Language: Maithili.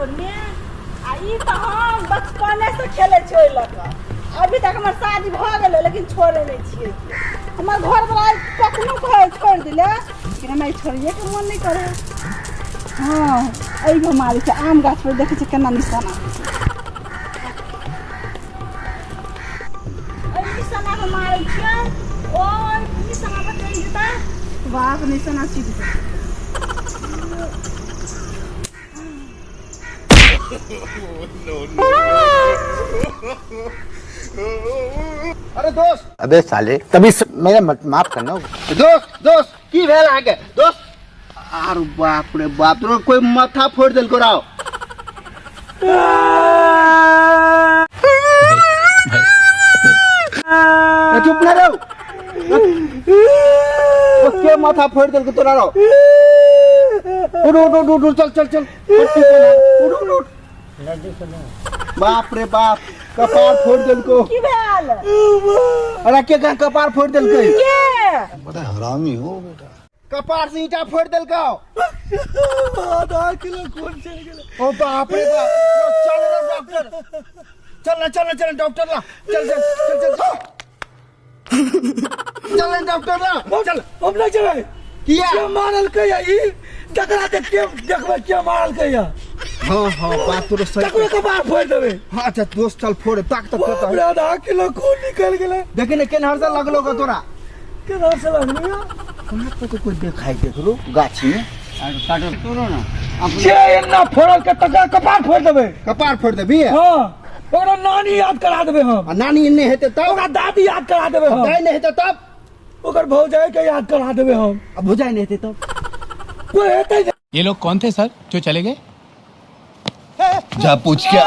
मे। आ ई तऽ हम बचपनेसँ खेलै छियै ओहि लऽ कऽ। अभी तक हमर शादी भऽ गेलै, लेकिन छोड़ै नहि छियै। हमर घरवला कखनो कहै छोड़ि दिले, लेकिन हमरा ई छोड़िएके मोन नहि करै। हँ, एहिमे मारै छै आम गाछ पर, देखै छियै केना निशाना होइ छै। एहि निशाना पर मारै छियै, ओ निशाना पर चलि जेतै। बाप, निशाना चुकि जेतै। अरे दोस्त। अबे साले, तभी मेरा मत माफ करना। दोस्त, दोस्त, की भेल अहाँके दोस्त? आर बाप रे बाप, तोरा कोई माथा फोड़ देलको राव? ए, चुप ना रहो। ओ के माथा फोड़ देलको तोरा राव? उठ उठ उठ उठ, चल चल चल, पट्टी पहना। उठ उठ उठ। बाप रे बाप, कपार फोड़ देलको। की भेल? अरे के के कपार फोड़ देलकै? के? बड़ा हरामी हो बेटा। कपार से ईटा फोड़ देलको। आधा किलो खून चलि गेलै। ओ बाप रे बाप, चल रे डॉक्टर, चल ना, चल ना, चल डॉक्टर ला, चल चल चल चल चल चल ना डॉक्टर ला, चल। हम नहि जेबै। किया? के मारलकै या ई? तकरा देख के देखबै के मारलकै या। हाँ हाँ, बात तोरो सही। तकरो कपार फोड़ि देबै। हाँ, अच्छा दोस्त, चल फोड़, ताक तक बाप रे, आधा किलो खून निकलि गेलै। देखे ने केनहर से लगलो का तोरा? केना से लगलै या? कहाँ पे तो कोई देखाई देखलो गाछी में। जे एना फोड़ल के तकरा कपार फोड़ि देबै। कपार फोड़ देबी? हाँ, ओकरा नानी याद करा देबै हम। आ नानी नहि हेतै तब? ओकरा दादी याद करा देबै हम। दाई नहि हेतै तब? ओकर भौजाई के याद करा देबै हम। आ भौजाई नहि हेतै तब? कोई हेतै। ये लोग कौन थे सर, जो चले गए? जा पूछ के आ।